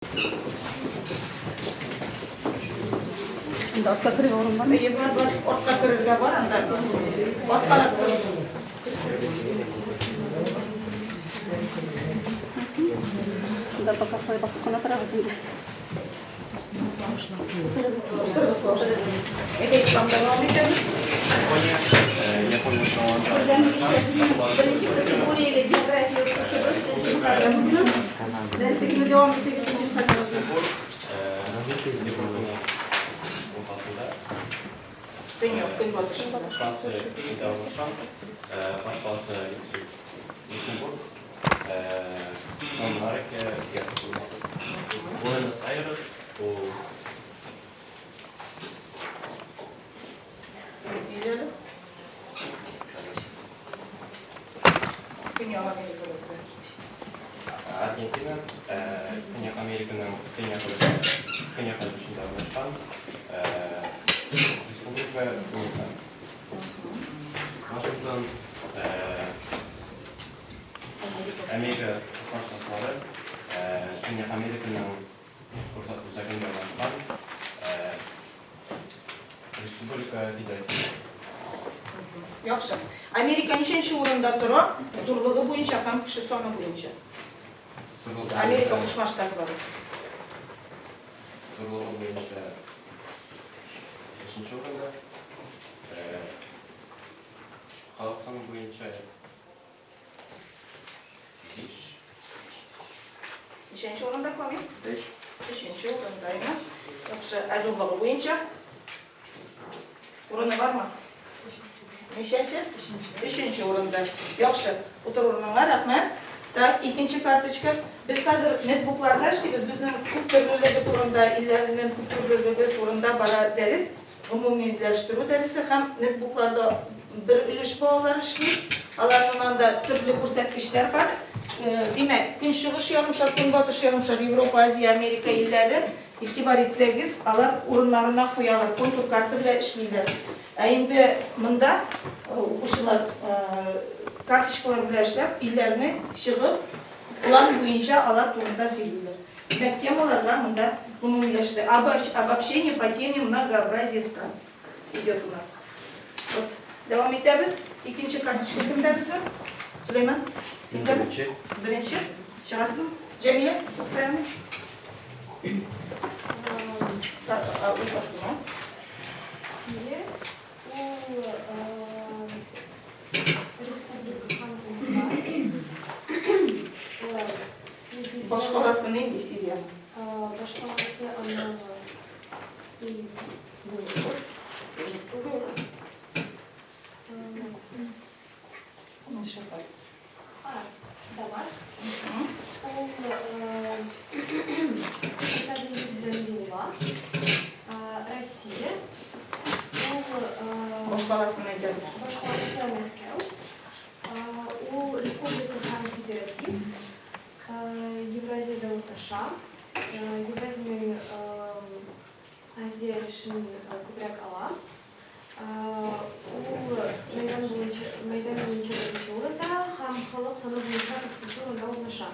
Анда артка керергә урын бармы? Әйе, бар, бар. Артка керергә бар анда. Арткарак тор. Анда пока шулай басып кына торабыз инде. Утырыгыз, утырыгыз. Әйдә, ислам дәвам итәбез. Япония, Беренче категорияле география укытучыбыз Җиһан Дәресегезне дәвам итегез, Җиһан. Көньяк, көнбатышында. Франция илдә урнашкан, башкаласы Люксембург, монархия герцоглыгы. Буэнос-Айрес ул Көньяк Америкада. Аргентина, Көньяк Американың көньяк көньяк өлешендә урнашкан республика унитар. Вашингтон, Америка Кушма Штатлары, Көньяк Американың урта үзәгендә урнашкан республика федератив. Яхшы. Америка ничәнче урында тора? Зурлыгы буенча һәм кеше саны буенча. Америка Кушма Штатлары. Зурлыгы буенча өченче урында. Халык саны буенча биш. Ничәнче урында, Камил? Өч. Өченче урында, әйме? Яхшы. Ә зурлыгы буенча? Урыны бармы? Ничәнче? Өченче урында. Яхшы. Утыр урыныңа, рәхмәт. Так, икенче карточка. Без хәзер нетбукларда эшлибез. Безнең күп төрлелеге турында, илләрнең күп төрлелеге турында бара дәрес, гомумиләштерү дәресе һәм нетбукларда бер өлеш балалар эшли. Аларның анда төрле күрсәткечләр бар. Димәк, Көнчыгыш ярымшар, Көнбатыш ярымшар, Европа, Азия, Америка илләре, игътибар итсәгез, алар урыннарына куялар, контур карта белән эшлиләр. Ә инде монда укучылар карточкалар белән эшләп, илләрне чыгып, план буенча алар турында сөйлиләр. Димәк, темаларга монда гомумиләште. Обобщение по теме многообразие стран идет у нас. Вот. Дәвам итәбез. Икенче карточка кемдә безнең? Сөләйман? Синдәме? Беренче. Беренче. Чыгасыңмы? Җәмилә, туктаймы? Укасыңмы? Сирия ул республика һәм унитар. Башкаласы нинди Сирия? Башкаласы аның Түгел. Шәһәр. Дамаск. Ул Урта диңгез белән юыла. Россия. Ул Башкаласын әйтәбез. Башкаласы Мәскәү. Ул республика һәм федератив. Евразиядә урташа. Евразиянең Азия өлешен күбрәк ала. Ул мәйдан буенча мәйдан буенча беренче урында һәм халык саны буенча тугызынчы урында урнаша.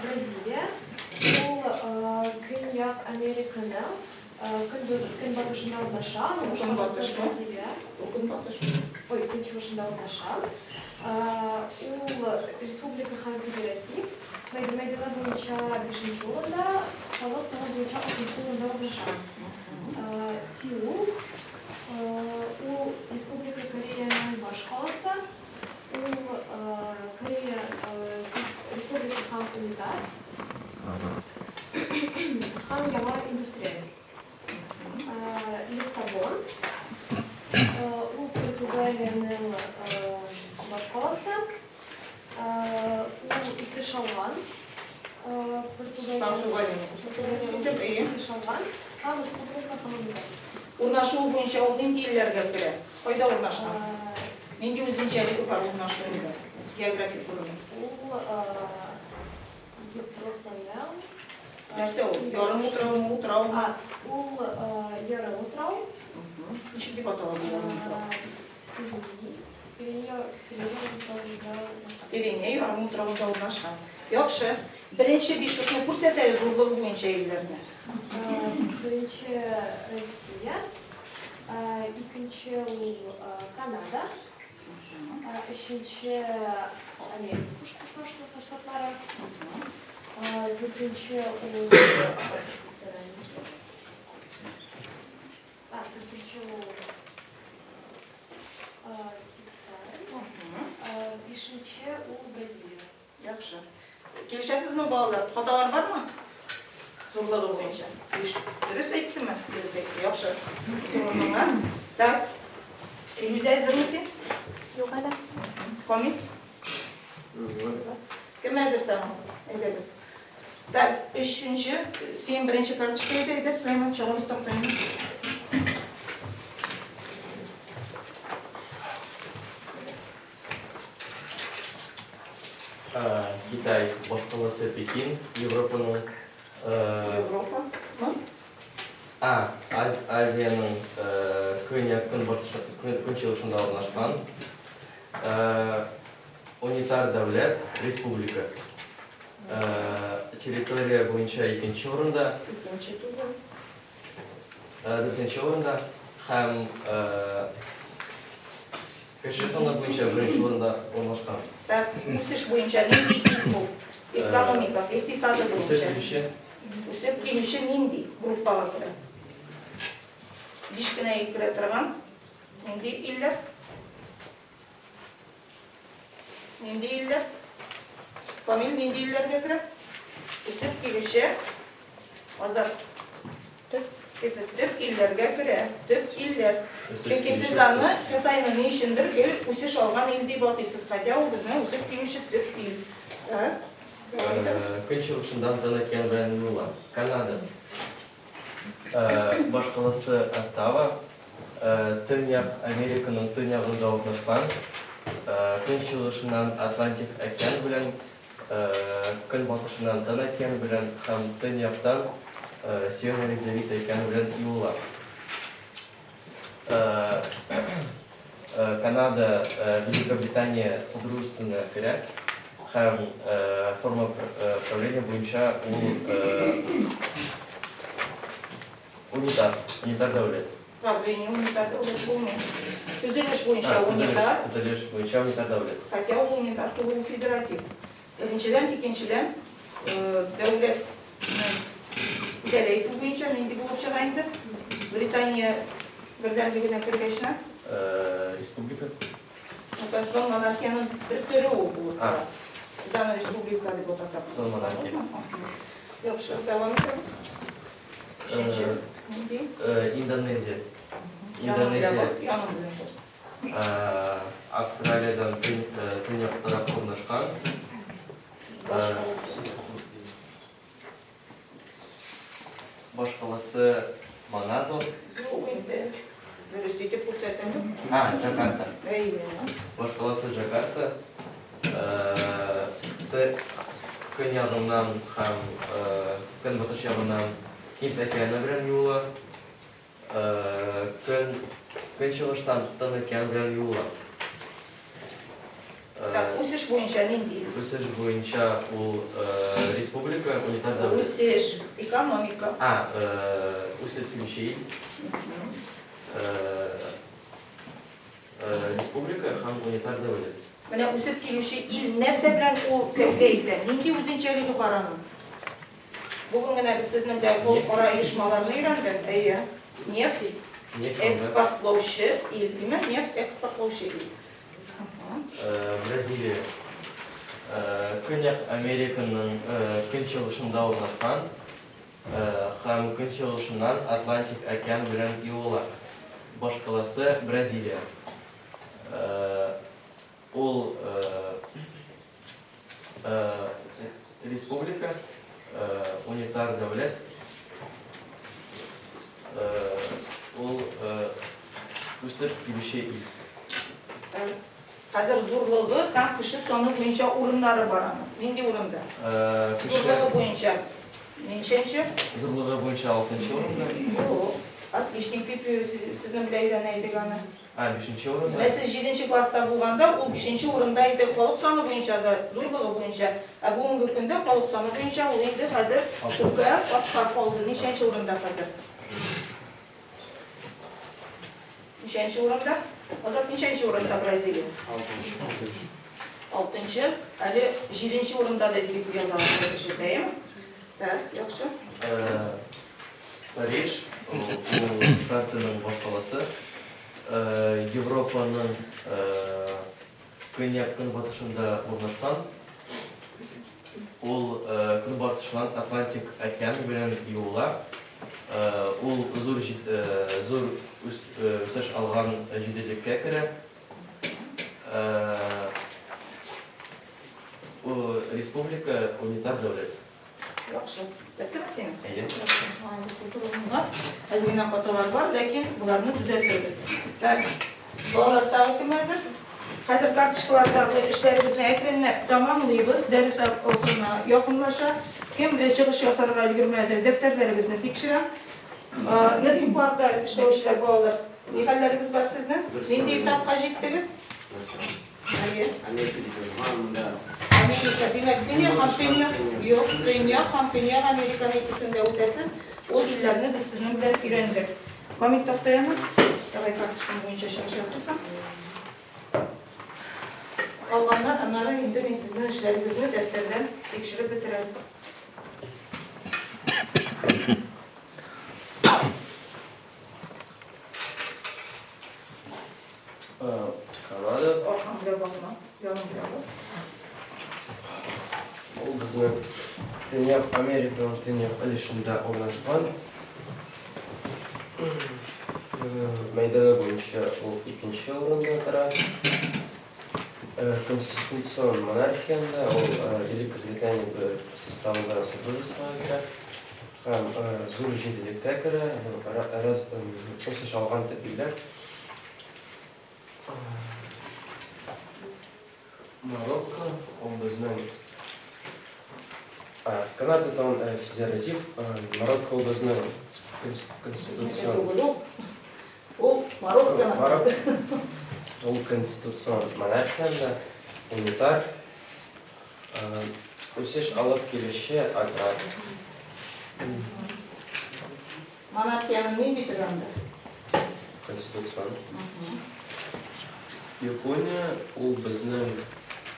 Бразилия ул Көньяк Американың көнбатышында урнаша, аның башкаласы Бразилия. Ул көнбатыш. Ой, көнчыгышында урнаша. Ул республика һәм федератив мәйданы буенча бишенче урында, халык саны буенча алтынчы урында урнаша. Сеул, ул Республика Кореяның баш каласы. Ул Корея Республика һәм унитар һәм яңа индустриаль. Лиссабон, ул Португалиянең баш каласы. Ул үсеш алган. Португалия үсеш алган һәм республика һәм унитар. Урнашуы буенча ул нинди илләргә керә? Кайда урнашкан? Нинди үзенчәлеге бар урнашуында? Географик урыны. Ул Европаның Нәрсә ул? Ярым утраумы, утраумы? Ул ярым утрау. Ничек дип атала бу ярым утрау? Пиреней. Пиреней ярым утравында урнашкан. Пиреней ярым утравында урнашкан. Яхшы. Беренче бишлекне күрсәт әле зурлыгы буенча илләрне. Беренче Россия, икенче ул Канада, өченче Америка Кушма Штатлары, дүртенче ул Австралия. Дүртенче ул Китай, бишенче ул Бразилия. Яхшы. Килешәсезме, балалар? Хаталар бармы? Зурлыгы буенча. Биш. Дөрес әйттеме? Дөрес әйтте. Яхшы. Урыныңа. Так. Илүзә, әзерме син? Юк әле. Камил? Кем әзер тагын? Әйдәгез. Так, өченче, син беренче карточка иде, әйдә, Сөләйман, чыгабыз тактаны. Китай башкаласы Пекин, Европаның Европа. Мы? А, Азиянең көньяк көнбатыш көнчыгышында урнашкан унитар дәүләт, республика. Территория буенча икенче урында. Икенче түгел. Дүртенче урында һәм Кеше саны буенча беренче урында урнашкан. Так, үсеш буенча нинди ил ул? Экономикасы, икътисады буенча. Үсеп килүче. Үсеп килүче нинди группага керә? Биш кенә ил керә торган нинди илләр? Нинди илләр? Камил нинди илләргә керә? Үсеп килүче Азат. Төп, төп илләргә керә. Төп илләр. Чөнки сез аны Кытайны ни өчендер гел үсеш алган ил дип атыйсыз, хотя ул безнең үсеп килүче төп ил. Так. Көнчыгышыннан Тын океан белән юыла. Канада. Башкаласы Оттава. Төньяк Американың төньягында урнашкан. Көнчыгышыннан Атлантик океан белән Көнбатышыннан Тын океан белән һәм төньяктан Северный Ледовитый океан белән юыла. Канада Великобритания Содружествосына керә һәм форма правления буенча ул унитар, унитар дәүләт. Правление унитар дәүләт булмый. Төзелеш буенча унитар. Төзелеш буенча унитар дәүләт. Хотя ул унитар түгел, ул федератив. Беренчедән, икенчедән, дәүләт идарә итү буенча нинди булып чыга инде? Британия бердәмлегенә кергәч, нә? Республика. Конституцион монархиянең бер төре ул булып тора. Без аны республика дип атасак. Конституцион монархия. Яхшы, дәвам итәбез. Өченче. Нинди? Индонезия. Индонезия. Австралиядән төньяктарак урнашкан. Башкаласы Манадо. Юк инде. Дөрес итеп күрсәтәм. А, Джакарта. Әйе. Башкаласы Джакарта. Көньягыннан һәм көнбатыш ягыннан Һинд океаны белән юыла. Көн көнчыгыштан Тын океан белән юыла. Так, үсеш буенча нинди? Үсеш буенча ул республика, унитар дәүләт. Үсеш, экономика. А, үсеп килүче ил. Республика һәм унитар дәүләт. Менә үсеп килүче ил нәрсә белән ул сәүдә итә? Нинди үзенчәлеге бар аның? Бүген генә без сезнең белән халыкара оешмаларны өйрәндек. Әйе. Нефть экспортлаучы ил, димәк, нефть экспортлаучы ил. Бразилия. Көньяк Американың көнчыгышында урнашкан һәм көнчыгышыннан Атлантик океан белән юыла. Башкаласы Бразилия. Ул республика, унитар дәүләт. Ул үсеп килүче ил. Хәзер зурлыгы һәм кеше саны буенча урыннары бар аның. Нинди урында? Зурлыгы буенча ничәнче? Зурлыгы буенча алтынчы урында. Юк. Отличник дип сезнең белән өйрәнә идек аны. А, бишенче урында. Менә сез җиденче класста булганда, ул бишенче урында иде халык саны буенча да, зурлыгы буенча. Ә бүгенге көндә халык саны буенча ул инде хәзер күпкә артка калды. Ничәнче урында хәзер? Ничәнче урында? Азат, ничәнче урында Бразилия? Алтынчы. Алтынчы. Әле җиденче урында да дип язалар кеше, әйеме? Так, яхшы. Париж, ул Франциянең башкаласы. Европаның көньяк-көнбатышында урнашкан. Ул көнбатышыннан Атлантик океан белән юыла. Ул зур зур үсеш алган җиделеккә керә. Республика унитар дәүләт. Яхшы. Беттеме синең? Әйе. Яхшы. Әз генә хаталар бар, ләкин боларны төзәтербез. Так, балалар тагы кем әзер? Хәзер карточкалардагы эшләребезне әкренләп тәмамлыйбыз. Дәрес ахырына якынлаша. Кем чыгыш ясарга өлгермәде, дәфтәрләрегезне тикшерәм. Ноутбукларда эшләүчеләр балалар, ни хәлләрегез бар сезнең? Нинди этапка җиттегез? Әйе. Америка дип язылган монда. Америка, димәк, Көньяк һәм Төньяк, юк, Төньяк һәм Көньяк Американы икесен дә үтәсез. Ул илләрне без сезнең белән өйрәндек. Камил Тактаянов, давай карточкаң буенча чыгыш ясыйсың. Калганнар, аннары инде мин сезнең эшләрегезне дәфтәрдән тикшереп бетерәм. Канада. Аркаң белән басма, яның белән бас. Ул безнең Төньяк Американың төньяк өлешендә урнашкан. Мәйданы буенча ул икенче урында тора. Конституцион монархиянда ул Великобритания составында содружествога керә һәм зур җиделеккә керә, үсеш алган төп илләр. Марокко, ул безнең Канада тагын федератив, Марокко ул безнең конституцион. Ул Марокко. Марокко ул конституцион монархиянда унитар үсеш алып килүче аграр. Монархиянең нинди төре анда? Конституцион. Япония ул безнең.